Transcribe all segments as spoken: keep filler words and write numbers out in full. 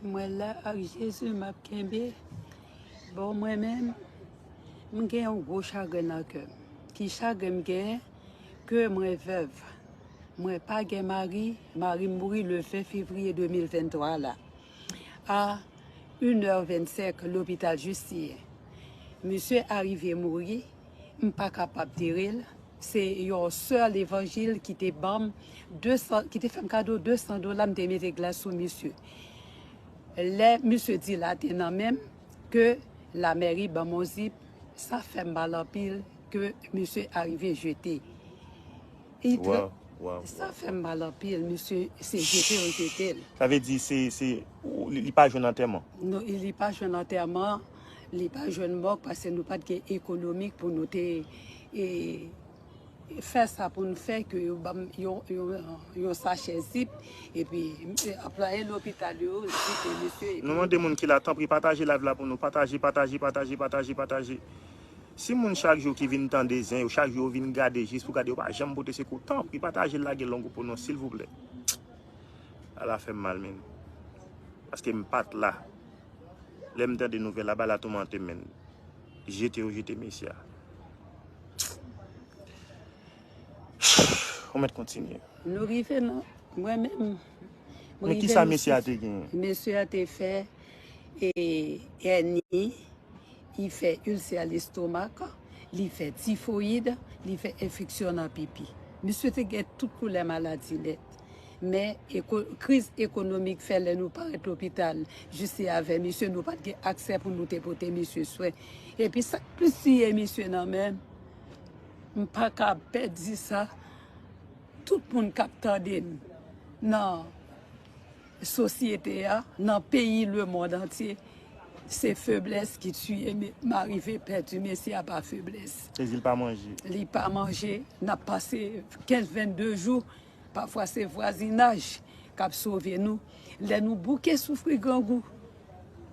Mwen la ak Jezi m ap kenbe. Bon, mwen menm, m gen yon gwo chagren nan kè m. Ki chagren m genyen? Ke mwen vèv. Mwen pa gen mari. Mari m mouri le ven fevriye de mil venntwa la. A inè vennsenk, lopital Jisyen. Misye arive mouri, m pa kapab tere l. Se yon sè levanjil ki te ban m de san, ki te fè m kado de san dola, m te mete glas sou misye. Lè misye dilate nan men m, ke lamèri ban m yon zip, sa fè m mal anpil ke misye arive jete. Li tra- Waw, waw, Sa waw, fè m mal anpil, misye, se jete yo jete l. Sa vle di, se, se, ou- li, li pa jwenn antèman. Non, li pa jwenn antèman, li pa jwenn mòg, paske nou pa t gen ekonomik pou nou te e, fè sa pou n fè ke yo ban m yon, yon, yon sachè zip, epi m te anplwaye lopital yo, zip e misye, epi Nou mande moun ki la, tanpri, pataje live la pou nou. Pataje, pataje, pataje, pataje, pataje. Si moun chak jou ki vin tande zen yo, chak jou yo vin gade jis pou gade, yo pa janm pote sekou, tanpri, pataje l, lage l nan gwoup pou nou, silvouplè. Ala fè m mal, men. Paske m pa t la. Lè m tande nouvèl la, bagay la toumante m, men. Jete yo jete mesye a. Ou mèt kontinye. Nou rive nan, mwen menm, mwen Men rive kisa nan mesye a te genyen? Mesye a te fè e, èni, li fè ilsè lestomak, li fè tifoyid, li fè enfeksyon nan pipi. Misye te gen tout koulè maladi nèt. Men eko- kriz ekonomik fè lè nou parèt lopital, jis se avè misye, nou pa t gen aksè pou nou te pote misye swen. Epi sa k plis tiye misye nan men m, m pa ka pèdi sa. Tout moun k ap tande m nan sosyete a, nan peyi, lemonn antye, se feblès ki tiye m. M arive pèdi mesye a pa feblès. Se di l pa manje. Li pa manje. N ap pase kenz, vennde jou. Pafwa se vwazinaj k ap sove nou. Lè nou bouke soufri grangou,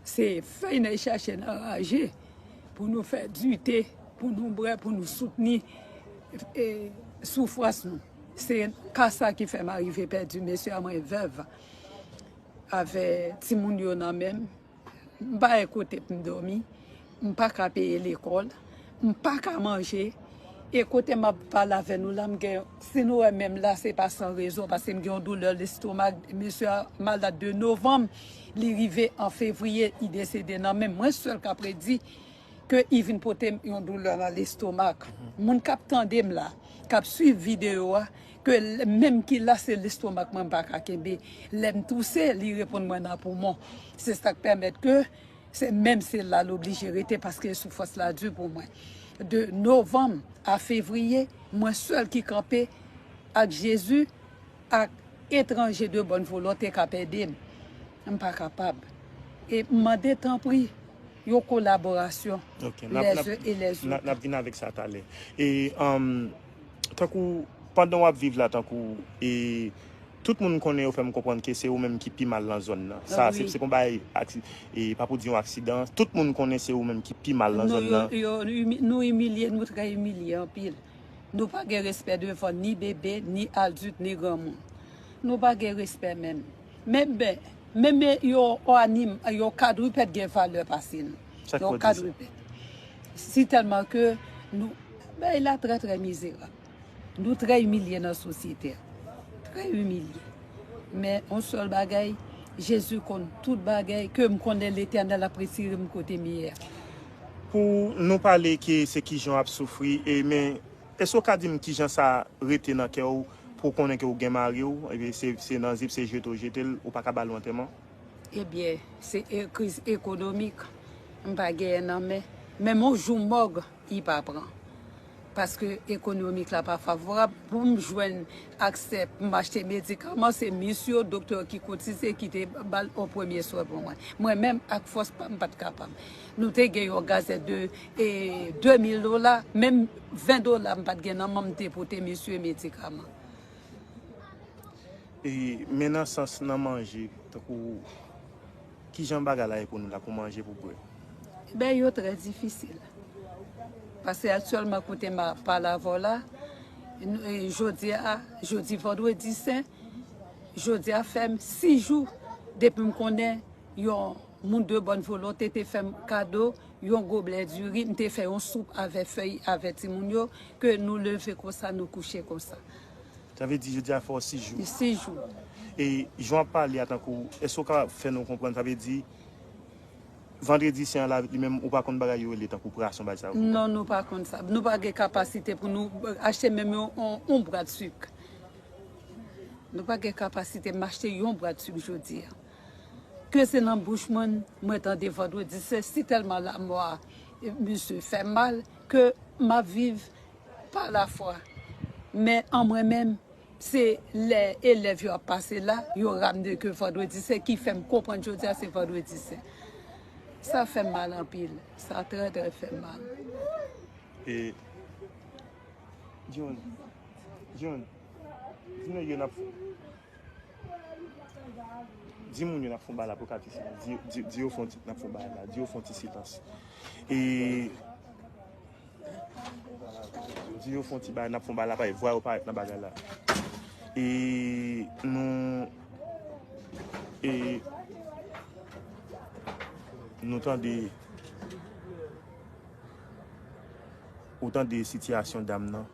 se fèy n al chache nan raje pou nou fè dite, pou nou bwè, pou nou soutni e, soufrans nou. Se ka sa ki fè m arive pèdi mesye a, mwen vèv avè timoun yo nan men m. M pa gen kote pou m dòmi. M pa ka peye lekòl. M pa ka manje. E kote m ap pale avè nou la, m gen, si nou wè menm la, se pa san rezon, paske m gen yon doulè lestomak. Mesye a malad de novanm, li rive an fevriye, li desede nan men m. Mwen sèl k ap redi ke li vin pote m yon doulè nan lestomak. Moun k ap tande m la, k ap swiv videyo a, ke l- menm ki la, se lestomak mwen m pa ka kenbe. Lè m touse, li reponn mwen nan poumon. Se sa k pèmèt ke se menm se la l oblije rete, paske soufrans la di pou mwen. De novanm a fevriye, mwen sèl ki kanpe ak Jezi, ak etranje de bòn volonte k ap ede m. M pa kapab. E m mande tanpri yon kolaborasyon Ok, n ap, n ap, lèzen e lèzòt. N ap, n ap vin avèk sa talè. E, um, tankou, pandan w ap viv la, tankou, e, tout moun konnen yo fè m konprann ke se ou menm ki pi mal nan zòn nan. Sa, se, Wi. se pa yon bagay, aksi- e, pa pou di yon aksidan. Tout moun konnen se ou menm ki pi mal nan Nou, zòn yo, nan. yo, nou imi- nou imilye, nou trè imilye anpil. Nou pa gen respè devan ni bebe, ni adilt, ni granmoun. Nou pa gen respè menm. Menm ben, menm yo anim, yo kadripèd gen valè pase nou. Sa k Yo fè w di sa? kadripèd. Si tèlman ke nou, bagay la trè, trè mizerab. Nou trè imilye nan sosyete a. Trè imilye. Men, yon sèl bagay, Jezi konn tout bagay, ke m konnen Letènèl ap retire m kote m ye a. Pou nou pale ke se kijan w ap soufri, e men, èske w ka di m kijan sa rete nan kè w, pou w konnen ke w gen mari w, epi se, se nan zip, se jete w jete l, ou pa ka ba l yon antèman? Ebyen, se e- kriz ekonomik. M pa genyen nan men. Menm yon jou mòg, li pa pran. Paske ekonomik la pa favorab. Pou m jwenn aksè pou m achte medikaman, se misye, doktè ki kotize, ki te ba l yon premye swen pou mwen. Mwen menm, ak fòs pa m, m pa t kapab. Nou te gen yon gazèt de, e, de mil dola, menm ven dola m pa t gen nan men m, m te pote misye medikaman. E, men nan sans nan manje, tankou, kijan bagay la ye pou nou la, pou manje, pou bwè? Ben, yo trè difisil. Paske aktyèlman, kote m ap pale avè w la, n- e, jodi a, jodi vandredi sen, jodi a fè m sis jou depi m konnen yon moun de bòn volonte te fè m kado yon goblè diri, m te fè yon soup avè fèy avè timoun yo, ke nou leve konsa, nou kouche konsa. Sa vle di jodi a fè w sis jou. Sis jou. E jan w ap pale a tankou, èske w ka fè nou konprann, sa vle di vandredi sen an la li menm ou pa konn bagay yo rele tankou prasyon bagay sa yo? Non, nou pa konn sa. Nou pa gen kapasite pou nou achte menm yon, yon, yon bwat sik. Nou pa gen kapasite m achte yon bwat sik jodi a. Ke se nan bouch mwen, mwen tande vandredi sen, si tèlman lamò a, e, misye fè m mal, ke m ap viv pa lafwa. Men an mwen menm, se lè elèv yo ap pase la, yo ramne ke vandredi sen, ki fè m konprann jodi a se vandredi sen. Sa fè m mal anpil. Sa trè, trè fè m mal. E, John, John, di nèg yo n ap Di moun yo n ap fè yon bagay la pou Katy Silans. Di, di, di yo fè yon ti, n ap fè yon bagay la. Di yo fè yon ti silans. E, di yo fè yon ti bagay, n ap fè yon bagay la, paske vwa yo parèt nan bagay la. E, nou, e, nou tande, ou tande sitiyasyon dam nan.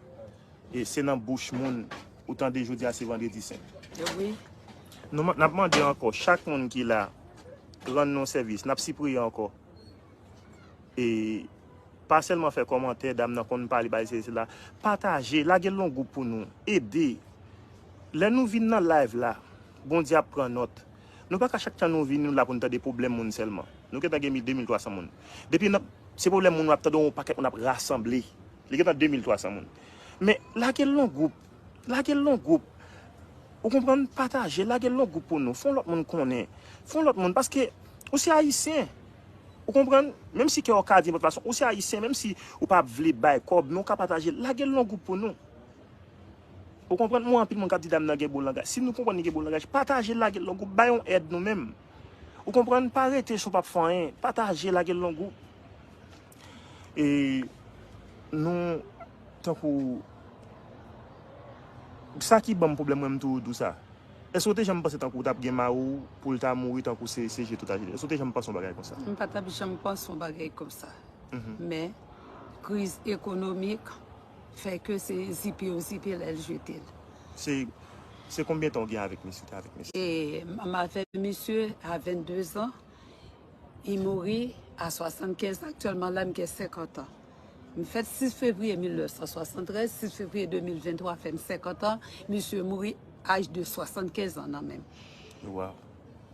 E se nan bouch moun ou tande jodi a se vandredi sen. Wi. Nou, n ap mande ankò, chak moun ki la, rann nou sèvis, n ap sipriye ankò. E pa sèlman fè kòmantè, dam nan konn pale, bagay se, se la. Pataje, lage l nan gwoup pou nou, ede. Lè nou vin nan live la, Bondye ap pran nòt. Nou pa ka chak tan nou vin, nou la pou nou tande pwoblèm moun sèlman. Nou gentan gen mil, de mil twa san moun. Depi n ap, se pwoblèm moun, w ap tande yon pakèt moun ap rasanble. Li gentan de mil twa san moun. Men, lage l nan gwoup. Lage l nan gwoup. Ou konprann? Pataje, lage l nan gwoup pou nou. Fè yon lòt moun konnen. Fè yon lòt moun, paske ou se ayisyen. Ou konprann? Menm si kè w ka di nenpòt fason, ou se ayisyen, menm si ou pa vle bay kòb, men ou ka pataje, lage l nan gwoup pou nou. Ou konprann? Mwen anpil moun k ap di dam nan gen bon langaj. Si nou konprann li gen bon langaj, pataje l, lage l nan gwoup, bay yon èd nou menm. Ou konprann? Pa rete sou p ap fè anyen. Pataje, lage l nan gwoup. E nou, tankou, sa ki ban m pwoblèm mwen, m toujou di w sa. Èske w te janm panse tankou w t ap gen mari w pou l ta mouri tankou se, se je tout aje? Èske w te janm panse yon bagay konsa? M pa t ap janm panse yon bagay konsa. Mhm. Men, kriz ekonomik fè ke se zipe yo zipe l, l jete l. Se, se konbyen tan w gen avèk misye, te avèk misye? E m avèk misye a vennde zan. Li mouri a swasannkenz an. Aktyèlman la, m gen senkant an. M fèt sis fevriye mil nèf san swasanntrèz, sis fevriye de mil venntwa fè m senkant an. Misye mouri aj de swasannkenz an nan men m. Waw.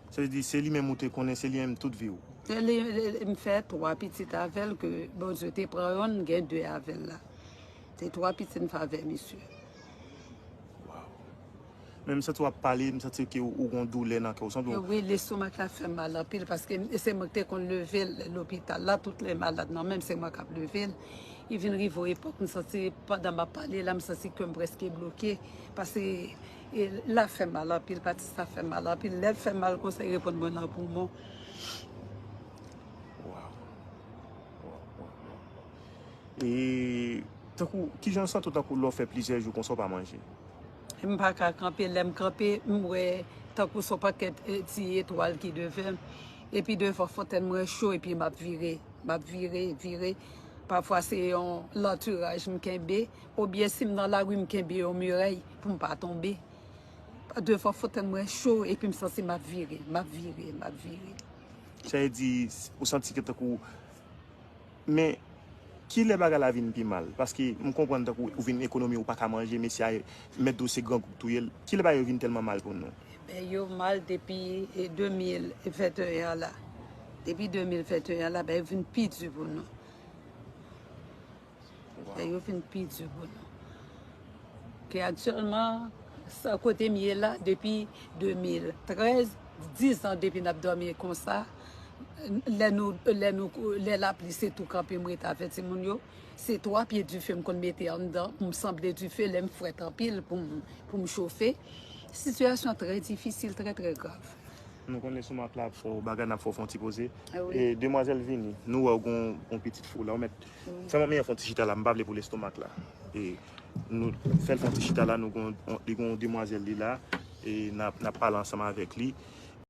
Sa vle di, se li menm ou te konnen, se li menm tout vi w? Se li, li, li, m fè twa pitit avè l, ke Bondye te pran yonn, m gen de avè l la. Se twa pitit m fè avè misye. Waw. Men m santi w ap pale, m santi ke ou, ou gon doulè nan kè w, sanble w. Wi, lestomak la fè m mal anpil, paske se mwen ki te konn leve l lopital la, tout lè malad nan men m, se mwen k ap leve l. Li vin rive yon epòk, m santi, pandan m ap pale la, m santi kè m prèske bloke, paske, e, la fè m mal anpil, pati sa fè m mal anpil. Lè l fè m mal konsa, li reponn mwen nan poumon. Waw. Waw, waw, waw, waw. E tankou, kijan w santi w tankou lè w fè plizyè jou konsa w pa manje? M pa ka kanpe, lè m kanpe, m wè tankou se yon pakèt, e, ti etwal ki devan m. Epi devan fontèn mwen cho, epi m ap vire, m ap vire, vire. Pafwa se yon lantiraj m kenbe, oubyen si m nan lari m kenbe yon mirèy pou m pa tonbe. Devan fontèn mwen cho, epi m santi m ap vire, m ap vire, m ap vire. Sa vle di, ou santi ke tankou Men, kilè bagay la vin pi mal? Paske m konprann tankou ou vin ekonomi, ou pa ka manje, mesye a mèt di w se grangou k touye l. Kilè bagay yo vin tèlman mal pou nou? Ebyen, yo mal depi, e, de mil venteyen an la. Depi de mil venteyen an la, bagay yo vin pi di pou nou. Bagay yo vin pi di pou nou. Ke aktyèlman, sa kote m ye la, depi de mil trèz, diz an depi n ap dòmi konsa. Lè nou, lè nou, lè lapli se tou kanpe m ret avè timoun yo. Se twa pye dife m konn mete anndan pou m sanble dife lè m frèt anpil pou m, pou m chofe. Sitiyasyon trè difisil, trè, trè grav. Nou konn lestomak la ap fè w bagay, n ap fè w fè yon ti poze. Ah wi. E demwazèl vini, nou wè w gon, gon pitit fi w la, ou mèt fè manmi an fè yon ti chita la, m pa vle pou lestomak la. E nou fè l fè yon ti chita la, nou gon, li gon demwazèl li la, e n ap, n ap pale ansanm avèk li.